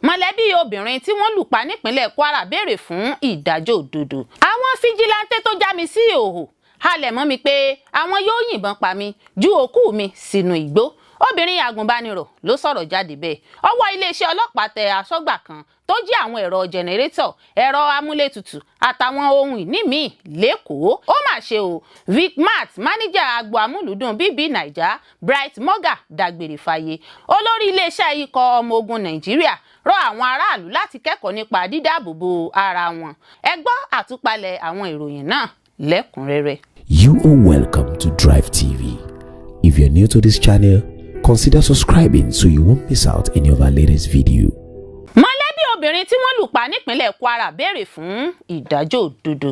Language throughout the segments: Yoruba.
Mọ̀lẹ́bí obìnrin tí wọ́n lù pa nípínlẹ̀ Kwara béèrè fún ìdájọ́ òdodo. Àwọn fijilantè tó já mi sí ìhòòhò halẹ̀ mọ́ mi pé àwọn yóò yìnbọn pa mí, ju òkú mi sínú igbó. Obìnrin agùnbánirọ̀ ló sọ̀rọ̀ jáde bẹ́ẹ̀. Ọwọ́ iléeṣẹ́ ọlọ́pàá tẹ aṣọ́gbà kan tó jí àwọn ẹ̀rọ jẹnẹrétọ̀, ẹ̀rọ amúlétutù àtàwọn ohun ìní míì l'Ékòó. Ó mà ṣe o, Vicmart, máníjà agbo amúlùúdùn BB Naija, Bright Morgan, dágbére fáyé. Olórí iléeṣẹ́ ikọ̀ ọmọ ogun Nàìjíríà rọ àwọn aráàlú láti kẹ́kọ̀ọ́ nípa dídáàbòbò ara wọn. Ẹ gbọ́ àtúpalẹ̀ àwọn ìròyìn náà lẹ́kùnrẹ́rẹ́. You are welcome to Drive TV. If you're new to this channel, consider subscribing so you won't miss out any of our latest video. Mọ̀lẹ́bí obìnrin tí wọ́n lù pa nípínlẹ̀ Kwara béèrè fún ìdájọ́ òdodo.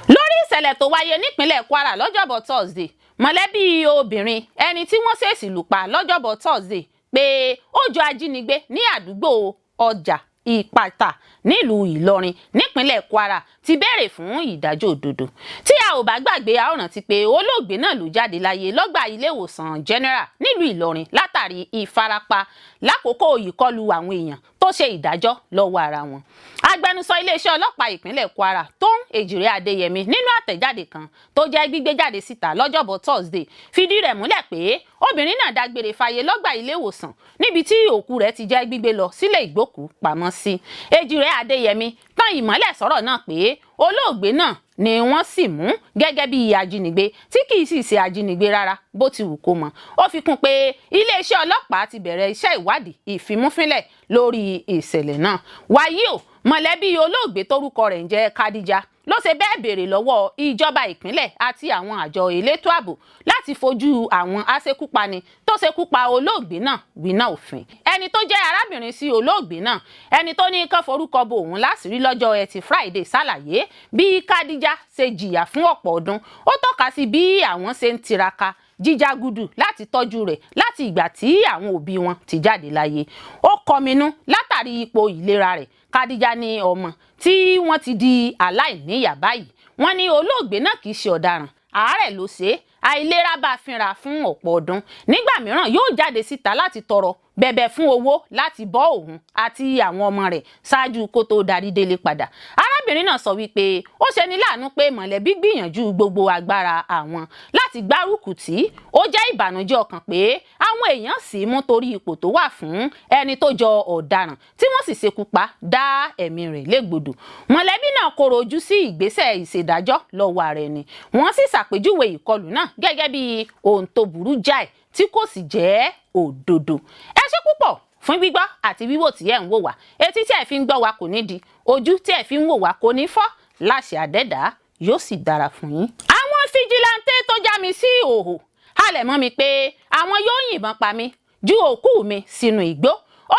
Lórí ìṣẹ̀lẹ̀ tó wáyé nípínlẹ̀ Kwara lọ́jọ́bọ̀ Thursday, mọ̀lẹ́bí obìnrin ẹni tí wọ́n ṣèèṣì lù pa lọ́jọ́bọ̀ Thursday pé ó jọ ajínigbé ní àdúgbò Ọjà Ìpàtà nílùú Ìlọrin nípínlẹ̀ Kwara ti béèrè fún ìdájọ́ òdodo. Tí a ò bá gbàgbé, a ó rántí pé olóògbé náà ló jáde láyé lọ́gbà ilé ìwòsàn General nílùú Ìlọrin látàrí ìfarapa lákòókò ìkọlù àwọn èèyàn tó ṣe ìdájọ́ lọ́wọ́ ara wọn. Agbẹnusọ iléeṣẹ́ ọlọ́pàá ìpínlẹ̀ Kwara, Tóun Èjìrẹ́ Adéyẹmí, nínú àtẹ̀jáde kan tó jẹ́ gbígbé jáde síta lọ́jọ́bọ̀ Thursday, fìdí rẹ̀ múlẹ̀ pé obìnrin náà dágbére fáyé lọ́gbà ilé ìwòsàn, níbi tí òkú rẹ̀ ti jẹ́ gbígbé lọ sílé ìgbókùú pamọ́ sí. Èjìrẹ́ Adéyẹmí tán ìmọ́lẹ̀ sọ̀rọ̀ náà pé olóògbé náà ni wọ́n sì mú gẹ́gẹ́ bí ajínigbé, tí kì í sì ṣe ajínigbé rárá bó ti wù kó mọ̀. Ó fi kún pé iléeṣẹ́ ọlọ́pàá ti bẹ̀rẹ̀ iṣẹ́ ìwádìí ìfimúfínlẹ̀ lórí ìṣẹ̀lẹ̀ náà. Wàyí o, mọ̀lẹ́bí olóògbé tórúkọ rẹ̀ ń jẹ́ Kadija ló ṣe bẹ́ẹ̀ béèrè lọ́wọ́ ìjọba ìpínlẹ̀ àti àwọn àjọ elétò ààbò láti fojú àwọn aṣekúpani tó ṣekú pa olóògbé náà winá òfin. Ẹni tó jẹ́ arábìnrin sí olóògbé náà, ẹni tó ní kán forúkọ bo òun láṣìírí, lọ́jọ́ Ẹtì Friday ṣàlàyé bí Kadija ṣe jìyà fún ọ̀pọ̀ ọdún. Ó tọ́ka sí bí àwọn ṣe ń tiraka jíjágudu láti tọ́jú rẹ̀ láti ìgbà tí àwọn òbí wọn ti jáde láyé. Ó kọminú látàrí ipò ìlera rẹ̀. Kadija ní ọmọ tí wọ́n ti di aláìníyàá báyìí. Wọ́n ní olóògbé náà kì í ṣe ọ̀daràn, àárẹ̀ ló ṣe é, àìlera bá a fínra fún ọ̀pọ̀ ọdún. Nígbà mìíràn, yóò jáde síta láti tọrọ bẹ̀bẹ̀ fún owó láti bọ́ òun àti àwọn ọmọ rẹ̀ ṣáájú kó tó darí délé padà. Arábìnrin náà sọ wípé ó ṣeni láàánú pé mọ̀lẹ́bí gbìyànjú gbogbo agbára àwọn láti gbárùkù tí ó jẹ́ ìbànújẹ́ ọkàn pé àwọn èèyàn sì mú torí ipò tó wà fún ẹni tó jọ ọ̀daràn, tí wọ́n sì ṣekú pa, dá ẹ̀mí rẹ̀ légbodò. Mọ̀lẹ́bí náà koro ojú sí ìgbésẹ̀ ìṣèdájọ́ lọ́wọ́ ara ẹni. Wọ́n sì ṣàpèjúwe ìkọlù náà gẹ́gẹ́ bí ohun tó burú jáì tí kò sì jẹ́ òdodo. Ẹ ṣé púpọ̀ fún gbígbọ́ àti wíwò tí ẹ̀ ń wò wá. Etí tí ẹ̀ fi ń gbọ́ wa kò ní di, ojú tí ẹ̀ fi ń wò wá kò ní fọ́ láṣẹ àdẹ́dàá. Yóò sì dára fún yín. Àwọn fijilantè tó já mi sí ìhòòhò halẹ̀ mọ́ mi pé àwọn yóò yìnbọn pa mí, ju òkú mi sínú igbó.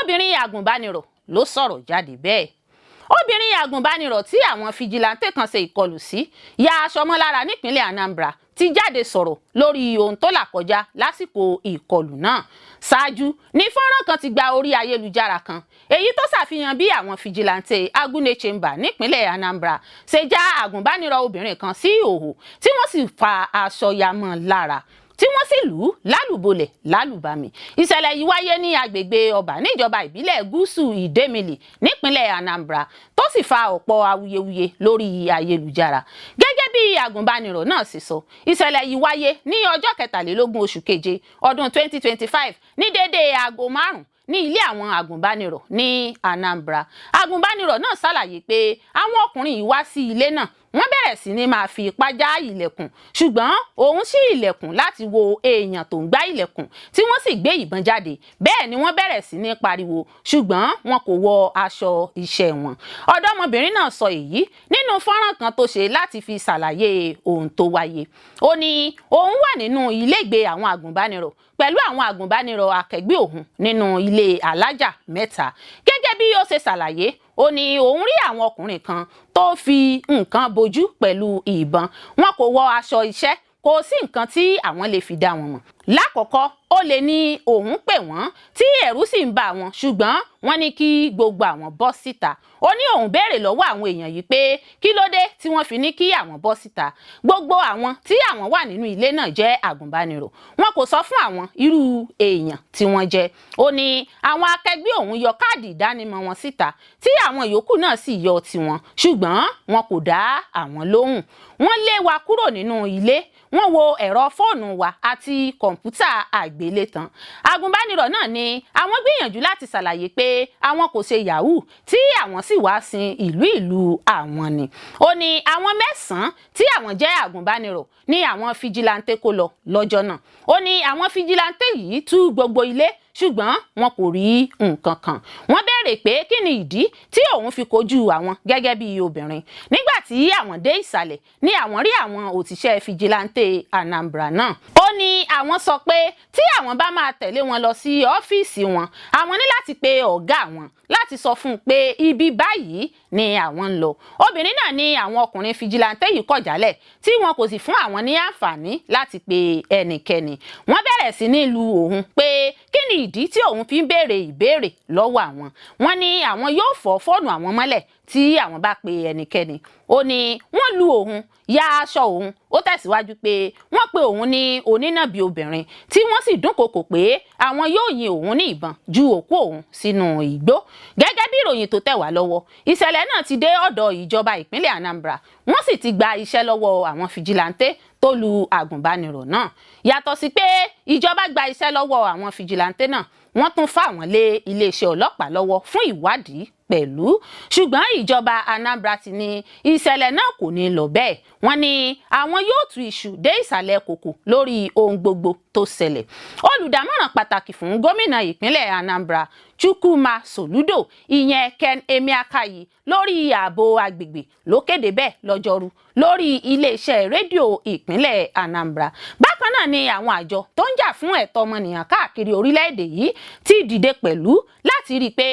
Obìnrin agùnbánirọ̀ ló sọ̀rọ̀ jáde bẹ́ẹ̀. Obìnrin agùnbánirọ̀ tí àwọn fijilantè kan ṣe ìkọlù sí, ya aṣọ mọ́ lára nípínlẹ̀ Anambra, ti jáde sọ̀rọ̀ lórí ohun tó là kọjá lásìkò ìkọlù náà. Ṣáájú ní fọ́nrán kan ti gba orí ayélujára kan, èyí tó ṣàfihàn bí àwọn fijilantè Agunechemba nípínlẹ̀ Anambra ṣe já agùnbánirọ̀ obìnrin kan sí ìhòòhò, tí wọ́n sì fa aṣọ ya mọ́ lára, tí wọ́n sì lù ú lálùbolẹ̀ lálùbami. Ìṣẹ̀lẹ̀ yìí wáyé ní agbègbè Ọba níjọba ìbílẹ̀ Gúúsù Ìdẹ́mìlì nípínlẹ̀ Anambra, tó sì fa ọ̀pọ̀ awuyewuye lórí ayélujára. Gẹ́gẹ́ bí agùnbánirọ̀ náà ṣe sọ, ìṣẹ̀lẹ̀ yìí wáyé ní ọjọ́ 23 oṣù keje ọdún 2025 ní déédéé aago 5 ní ilé àwọn agùnbánirọ̀ ní Anambra. Agùnbánirọ̀ náà ṣàlàyé pé àwọn ọkùnrin yìí wá sí ilé náà, wọ́n bẹ̀rẹ̀ sí ní máa fi ipá já ilẹ̀kùn, ṣùgbọ́n òun ṣí ilẹ̀kùn láti wo èèyàn tó ń gbá ilẹ̀kùn, tí wọ́n sì gbé ìbọn jáde. Bẹ́ẹ̀ ni wọ́n bẹ̀rẹ̀ sí ní pariwo, ṣùgbọ́n wọn kò wọ aṣọ iṣẹ́ wọn. Ọ̀dọ́mọbìnrin náà sọ èyí nínú fọ́nrán kan tó ṣe láti fi ṣàlàyé ohun tó wáyé. Ó ní òun wà nínú ilégbèé àwọn agùnbánirọ̀ pẹ̀lú àwọn agùnbánirọ̀ akẹgbẹ́ òun nínú ilé alájà mẹ́ta. Gẹ́gẹ́ bí ó ṣe ṣàlàyé, ó ní òun rí àwọn ọkùnrin kan tó fi nǹkan bojú pẹ̀lú ìbọn. Wọn kò wọ aṣọ iṣẹ́, kò sí nǹkan tí àwọn lè fi dá wọn mọ̀. Lákọ̀ọ́kọ́, Olè ní òun pè wọ́n, tí ẹ̀rù sì ń bà wọ́n, ṣùgbọ́n wọ́n ní kí gbogbo àwọn bọ́ síta. Ó ní òun béèrè lọ́wọ́ àwọn èèyàn yìí pé kí ló dé tí wọ́n fi ní kí àwọn bọ́ síta. Gbogbo àwọn tí àwọn wà nínú ilé náà jẹ́ àgùnbánirọ̀. Wọn kò sọ fún àwọn irú èèyàn tí wọ́n jẹ́. Ó ní àwọn akẹgbẹ́ òun yọ káàdì ìdánimọ̀ wọn síta, tí àwọn yòókù náà sì yọ tiwọn, ṣùgbọ́n wọn kò dá àwọn lóhùn. Wọ́n lé wa kúrò nínú ilé, wọ́n wo ẹ̀rọ fóònù wa àti kọ̀ǹpútà àgbélétan. Agùnbánirọ̀ náà ni àwọn gbìyànjú láti ṣàlàyé pé àwọn kò ṣe yahoo, tí àwọn sì wá sin ìlú àwọn ni. Ó ní àwọn 9 tí àwọn jẹ́ àgùnbánirọ̀ ní àwọn fijilantè kó lọ lọ́jọ́ náà. Ó ní àwọn fijilantè yìí tú gbogbo ilé, ṣùgbọ́n wọn kò rí nǹkan kan. Wọ́n béèrè pé kí ni ìdí tí òun fi kojú àwọn gẹ́gẹ́ bí obìnrin. Nígbà tí àwọn dé ìsàlẹ̀ ni àwọn rí àwọn òṣìṣẹ́ fijilantè Anambra náà. Ó ní àwọn sọ pé tí àwọn bá máa tẹ̀lé wọn lọ sí ọ́fíìsì wọn, àwọn ní láti pe ọ̀gá àwọn láti sọ fún un pé ibi báyìí ni àwọn ń lọ. Obìnrin náà ní àwọn ọkùnrin fijilantè yìí kọ̀ jálẹ̀, tí wọn kò sì fún àwọn ní àǹfààní láti pe ẹnikẹ́ni. Wọ́n bẹ̀rẹ̀ sí ní lu òun pé kí ni ìdí tí òun fi ń béèrè ìbéèrè lọ́wọ́ àwọn. Wọ́n ní àwọn yóò fọ́ fóònù àwọn mọ́lẹ̀ tí àwọn bá pe ẹnikẹ́ni. Ó ní wọ́n lu òun, ya aṣọ òun. Ó tẹ̀síwájú pé wọ́n pe òun ní onínàbì obìnrin, tí wọ́n sì dúnkokò pé àwọn yóò yin òun ní ìbọn ju òkú òun sínú igbó. Gẹ́gẹ́ bí ìròyìn tó tẹ̀ wá lọ́wọ́, ìṣẹ̀lẹ̀ náà ti dé ọ̀dọ̀ ìjọba ìpínlẹ̀ Anambra, wọ́n sì ti gba iṣẹ́ lọ́wọ́ àwọn fìjìláńtẹ́ tó lu àgùnbánirọ̀ náà. Yàtọ̀ sí pé ìjọba gba iṣẹ́ lọ́wọ́ àwọn fìjìláńtẹ́ náà, wọ́n tún fà wọ́n lé iléeṣẹ́ ọlọ́pàá lọ́wọ́ fún ìwádìí pẹ̀lú. Ṣùgbọ́n ìjọba Anambra ti ní ìṣẹ̀lẹ̀ náà kò ní lọ bẹ́ẹ̀. Wọ́n ní àwọn yóò tú iṣu dé ìsàlẹ̀ kòkò lórí ohun gbogbo tó ṣẹlẹ̀. Olùdámọ̀ràn pàtàkì fún gómìnà ìpínlẹ̀ Anambra, Chukwuma Soludo, ìyẹn Ken Emeakayi, lórí ààbò agbègbè ló kéde bẹ́ẹ̀ lọ́jọ́rú lórí iléeṣẹ́ rédíò ìpínlẹ̀ Anambra. Bákan náà ni àwọn àjọ tó ń jà fún ẹ̀tọ́ ọmọnìyàn káàkiri orílẹ̀-èdè yìí ti dìde pẹ̀lú láti rí i pé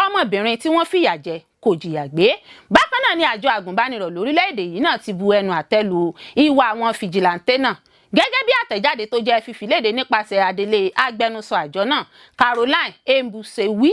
ọmọbìnrin tí wọ́n fìyà jẹ kò jìyà gbé. Bákan náà ni àjọ àgùnbánirọ̀ lórílẹ̀-èdè yìí náà ti bu ẹnu àtẹ́ lu ìwà àwọn fìjìláńtẹ́ náà, gẹ́gẹ́ bí àtẹ̀jáde tó jẹ́ fífi léde nípasẹ̀ adelé agbẹnusọ àjọ náà, Caroline Embusewi.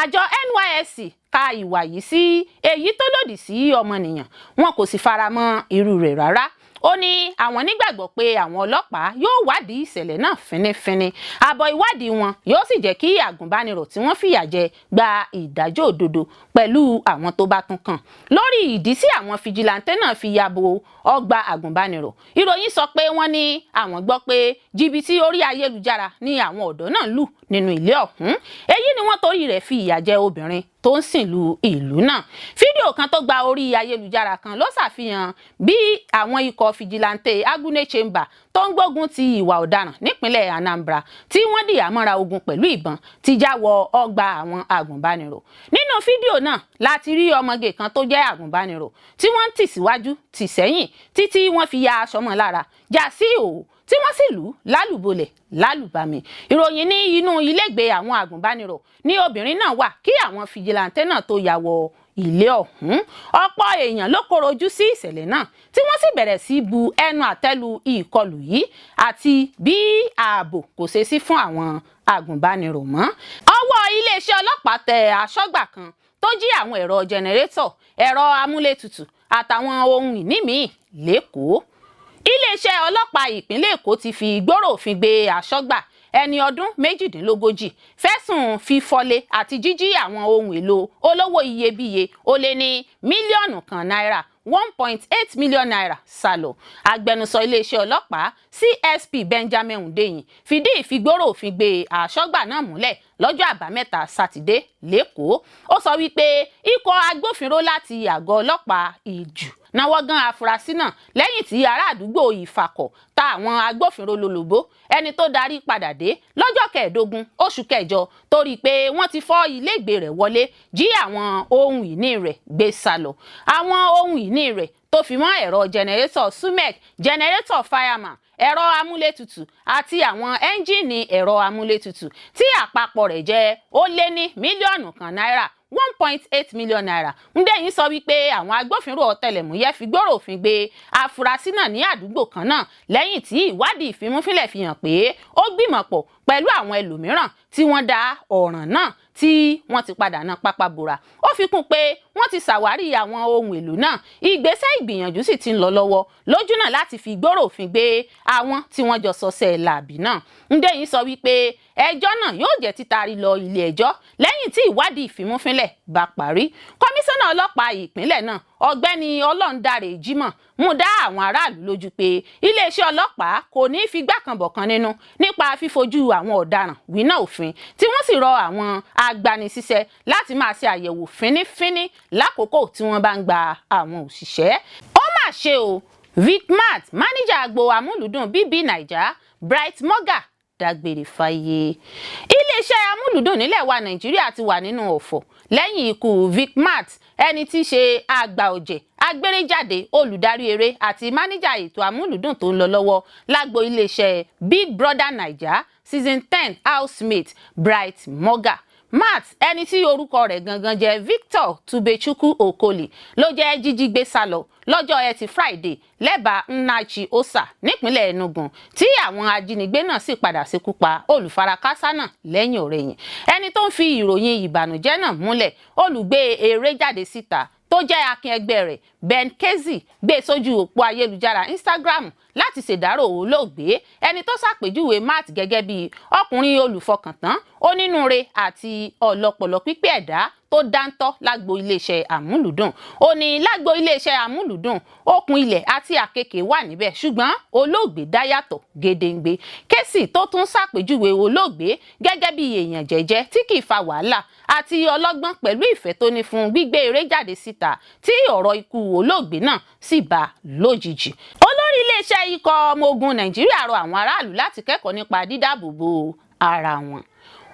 Àjọ NYSC ka ìwà yìí sí èyí tó lòdì sí ọmọnìyàn, wọn kò sì faramọ́ irú rẹ̀ rárá. Ó ní àwọn nígbàgbọ́ pé àwọn ọlọ́pàá yóò wádìí ìṣẹ̀lẹ̀ náà fínífíní. Àbọ̀ ìwádìí wọn yóò sì jẹ́ kí àgùnbánirọ̀ tí wọ́n fìyà jẹ gba ìdájọ́ òdodo pẹ̀lú àwọn tó bá tún kàn. Lórí ìdí tí àwọn fìjìláńtẹ́ náà fi ya bo ọgbà àgùnbánirọ̀, ìròyìn sọ pé wọ́n ní àwọn gbọ́ pé jìbìtì orí ayélujára ní àwọn ọ̀dọ́ náà lù nínú ilé ọ̀hún. Èyí ni wọ́n torí rẹ̀ fi ìyà jẹ obìnrin tó ń sìn lu ìlú náà. Fídíò kan tó gba orí ayélujára kan ló ṣàfihàn bí àwọn ikọ̀ fìjìláńtẹ́ Agune Chamber tó ń gbógun ti ìwà ọ̀daràn nípínlẹ̀ Anambra, tí wọ́n dìyà mọ́ra ogun pẹ̀lú ìbọn, ti já wọ ọgbà àwọn àgùnbánirọ̀. Nínú fídíò náà láti rí ọmọge kan tó jẹ́ àgùnbánirọ̀ tí wọ́n ń tì síwájú tì sẹ́yìn títí wọ́n fi ya aṣọ mọ́ lára, já sí ìhòòhò, tí wọ́n sì lù ú lálùbọ́lẹ̀ lálùbami. Ìròyìn ní inú ilégbèé àwọn àgùnbánirọ̀ ní obìnrin náà wà kí àwọn fìjìláńtẹ́ náà tó ya wọ ilé ọ̀hún. Ọ̀pọ̀ èèyàn ló kọ̀rọ̀ ojú sí ìṣẹ̀lẹ̀ náà, tí wọ́n sì bẹ̀rẹ̀ sí bu ẹnu àtẹ́lu ìkọlù yìí àti bí ààbò kò ṣe sí fún àwọn àgùnbánirọ̀ mọ́. Ọwọ́ iléeṣẹ́ ọlọ́pàá tẹ aṣọ́gbà kan tó jí àwọn ẹ̀rọ jẹnẹrétọ̀, ẹ̀rọ amúlétutù àtàwọn ohun ìní míì l'Ékòó. Iléeṣẹ́ ọlọ́pàá ìpínlẹ̀ Èkó ti fi gbòòrò òfin gbé aṣọ́gbà ẹni ọdún 38 fẹ̀sùn fífọ́lé àti jíjí àwọn ohun èlò olówó iyebíye ó lé ní mílíọ̀nù 1 náírà, ₦1.8 million sálọ. Agbẹnusọ iléeṣẹ́ ọlọ́pàá, CSP Benjamin Hundeyin, fìdí ìfigbóró òfin gbé àṣọ́gbà náà múlẹ̀ lọ́jọ́ Àbámẹ́ta Sátidé l'Ékòó. Ó sọ wípé ikọ̀ agbófinró láti àgọ́ ọlọ́pàá Ìjù náwó gan afurasí náà lẹ́yìn tí ará àdúgbò Ìfàkọ̀ ta àwọn agbófinró lólobó ẹni tó darí padà dé lọ́jọ́ 15 oṣù kẹjọ, torí pé wọ́n ti fọ́ ilégbèé rẹ̀ wọlé, jí àwọn ohun ìní rẹ̀ gbé sá lọ. Àwọn ohun ìní rẹ̀ tó fi mọ́ ẹ̀rọ jẹnẹrétọ̀ Sumec, jẹnẹrétọ̀ Fireman, ẹ̀rọ amúlétutù àti àwọn ẹ́ńjìnì ẹ̀rọ amúlétutù tí àpapọ̀ rẹ̀ jẹ́ ó lé ní mílíọ̀nù 1 náírà, ₦1.8 million. Hundeyin sọ wípé àwọn agbófinró ọ̀tẹlẹ̀múyẹ́ fi gbòòrò òfin gbé afurasí náà ní àdúgbò kan náà lẹ́yìn tí ìwádìí ìfimúfínlẹ̀ fi hàn pé ó gbìmọ̀pọ̀. Pẹ̀lú àwọn ẹlòmíràn tí wọ́n dá ọ̀ràn náà tí wọ́n ti padà ná pápá bora. Ó fi kún pé wọ́n ti ṣàwárí àwọn ohun èlò náà, ìgbésẹ̀ ìgbìyànjú sì ti ń lọ lọ́wọ́ lójúnà láti fi gbòòrò òfin gbé àwọn tí wọ́n jọ sọsẹ̀ làbí náà. Hundeyin sọ wípé ẹjọ́ náà yóò jẹ́ títari lọ ilé ẹjọ́ lẹ́yìn tí ìwádìí ìfimúfínlẹ̀ bá parí. Kọmíṣánná ọlọ́pàá ìpínlẹ̀ náà, Ọ̀gbẹ́ni Ọlọ́ndarè Jimoh, mú dá àwọn aráàlú lójú pé iléeṣẹ́ ọlọ́pàá kò ní í figbá kan bọ̀kan nínú nípa fífojú àwọn ọ̀daràn wíná òfin, tí wọ́n sì rọ àwọn agbanisíṣẹ́ láti máa ṣe àyẹ̀wò fínífíní lákòókò tí wọ́n bá ń gba àwọn òṣìṣẹ́. Ó mà ṣe o, Vicmart, máníjà agbo amúlùdùn BB Naija, Bright Morga, dágbére fáyé. Iléeṣẹ́ amúlùdùn nílẹ̀ wa Nàìjíríà ti wà nínú ọ̀fọ̀ lẹ́yìn ikú Vicmart, ẹni tí í ṣe àgbà ọ̀jẹ̀ agbéréjáde, olùdarí eré àti máníjà ètò amúlùdùn tó ń lọ lọ́wọ́ lágbo iléeṣẹ́ Big Brother Naija season 10 housemate Bright Morga. Matt, ẹni tí orúkọ rẹ̀ gangan jẹ́ Victor Tubechukwu Okoli, ló jẹ́ jíjí gbé sálọ lọ́jọ́ Ẹtì Friday lẹ́bàá Nnachi Osa nípínlẹ̀ Enugu, tí àwọn ajínigbé náà sì padà ṣekú pa olùfarakásá náà lẹ́yìn ọ̀rẹ̀yìn. Ẹni tó ń fi ìròyìn ìbànújẹ́ náà múlẹ̀, olùgbé eré jáde síta tó jẹ́ akin ẹgbẹ́ rẹ̀ Ben Kezi, gbé sójú òpó ayélujára Instagram láti ṣèdárò olóògbé, ẹni tó ṣàpèjúwe Matt gẹ́gẹ́ bí ọkùnrin olùfọkàntán, onínúure àti ọlọ́pọlọ pípé ẹ̀dá tó dáńtọ́ lágbo iléeṣẹ́ àmúlùdùn. Ó ní lágbo iléeṣẹ́ àmúlùdùn, okùn ilẹ̀ àti àkekèé wà níbẹ̀, ṣùgbọ́n olóògbé dá yàtọ̀ gédéǹgbé. Kẹ́sì tó tún ṣàpèjúwe olóògbé gẹ́gẹ́ bí èèyàn jẹ́jẹ́ tí kì í fa wàhálà àti ọlọ́gbọ́n, pẹ̀lú ìfẹ́ tó ní fún gbígbé eré jáde síta, tí ọ̀rọ̀ ikú olóògbé náà sì bá lójijì. Olórí iléeṣẹ́ ikọ̀ ọmọ ogun Nàìjíríà rọ àwọn aráàlú láti kẹ́kọ̀ọ́ nípa dídáàbòbò ara wọn.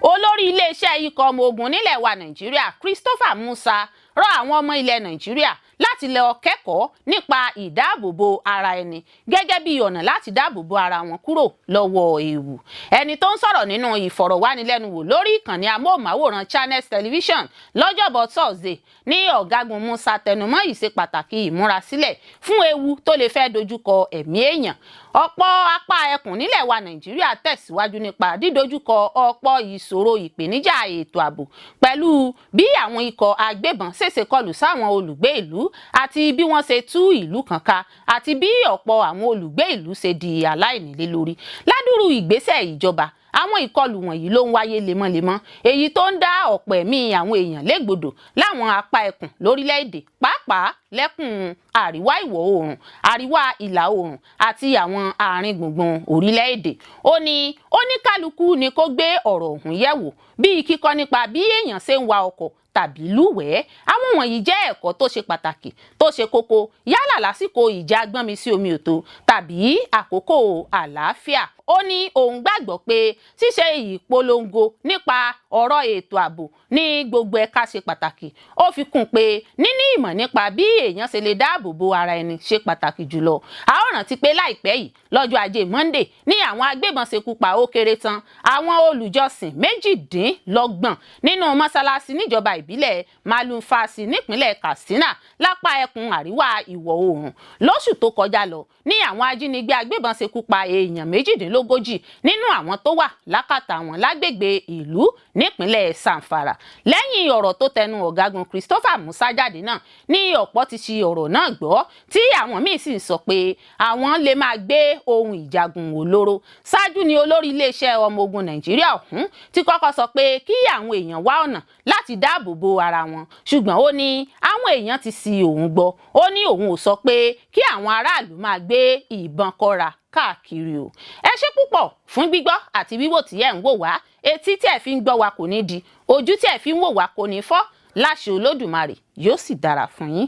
Olórí iléeṣẹ́ ikọ̀ ọmọ ogun nílẹ̀ wa Nàìjíríà, Christopher Musa, rọ àwọn ọmọ ilẹ̀ Nàìjíríà láti lọ kẹ́kọ̀ọ́ nípa ìdáàbòbò ara ẹni gẹ́gẹ́ bí ọ̀nà láti dáàbòbò ara wọn kúrò lọ́wọ́ ewu. Ẹni tó ń sọ̀rọ̀ nínú ìfọ̀rọ̀wánilẹ́nuwò lórí ìkànnì amóhùnmáwòrán Channels Television lọ́jọ́bọ̀ Thursday ní ọ̀gágun Musa tẹnumọ́ ìṣe pàtàkì ìmúrasílẹ̀ fún ewu tó lè fẹ́ dojúkọ ẹ̀mí èèyàn. Ọ̀pọ̀ apá ẹkùn nílẹ̀ wa Nàìjíríà tẹ̀síwájú nípa dídojúkọ ọ̀pọ̀ ìṣòro ìpèníjà ètò ààbò, pẹ̀lú bí àwọn ikọ̀ agbébọn ṣèṣe kọlù sáwọn olùgbé ìlú, àti bí wọ́n ṣe tú ìlú kan ká, àti bí ọ̀pọ̀ àwọn olùgbé ìlú ṣe di aláìnílé lórí. Ládùrú ìgbésẹ̀ ìjọba, àwọn ìkọlù wọ̀nyí ló ń wáyé lemọ́lemọ́, èyí tó ń dá ọ̀pọ̀ ẹ̀mí àwọn èèyàn légbodò láwọn apá ẹkùn lórílẹ̀‐èdè, pàápàá lẹ́kùn àríwá ìwọ̀ oòrùn, àríwá ìlà oòrùn àti àwọn àárín gbùngbùn orílẹ̀-èdè. Ó ní oníkálukú ni kó gbé ọ̀rọ̀ ọ̀hún yẹ̀wò, bíi kíkọ́ nípa bí èèyàn ṣe ń wa ọkọ̀ tàbí lúwẹ̀ẹ́. Àwọn wọ̀nyí jẹ́ ẹ̀kọ́ tó ṣe pàtàkì, tó ṣe kókó, yálà lásìkò ìjà gbọ́nmi sí omi òtó tàbí àkókò àlàáfíà. Ó ní òun gbàgbọ́ pé ṣíṣe ìpolongo nípa ọ̀rọ̀ ètò ààbò ní gbogbo ẹ̀ka ṣe pàtàkì. Ó fi kún un pé níní ìmọ̀ nípa bí èèyàn ṣe lè dáàbò bo ara ẹni ṣe pàtàkì jùlọ. A ó rántí pé láìpẹ́ yìí, lọ́jọ́ Ajé Monday, ní àwọn agbébọn ṣekú pa ó kéré tán àwọn olùjọsìn 28 nínú mọ́sálásí níjọba ìbílẹ̀ Malumfashi nípínlẹ̀ Katsina lápá ẹkùn àríwá ìwọ̀ oòrùn. Lóṣù tó kọjá lọ ní àwọn ajínigbé agbébọn ṣekú pa èèyàn 38 nínú àwọn tó wà lákàtà wọn lágbègbè ìlú nípínlẹ̀ Zamfara. Lẹ́yìn ọ̀rọ̀ tó tẹnu ọ̀gágun Christopher Musa jáde náà ní ọ̀pọ̀ ti ṣi ọ̀rọ̀ náà gbọ́, tí àwọn míì sì ń sọ pé àwọn lè máa gbé ohun ìjagun olóró. Ṣáájú ni olórí iléeṣẹ́ ọmọ ogun Nàìjíríà ọ̀hún ti kọ́kọ́ sọ pé kí àwọn èèyàn wá ọ̀nà láti dáàbò bo ara wọn, ṣùgbọ́n ó ní àwọn èèyàn ti ṣi òun gbọ́. Ó ní òun ò sọ pé kí àwọn aráàlú máa gbé ìbọn kọ́ra káàkiri o. Ẹ ṣé púpọ̀ fún gbígbọ́ àti wíwò tí ẹ̀ ń wò wá. Etí tí ẹ̀ fi ń gbọ́ wa kò ní di, ojú tí ẹ̀ fi ń wò wá kò ní fọ́ láṣẹ Olódùmarè. Yóò sì dára fún yín.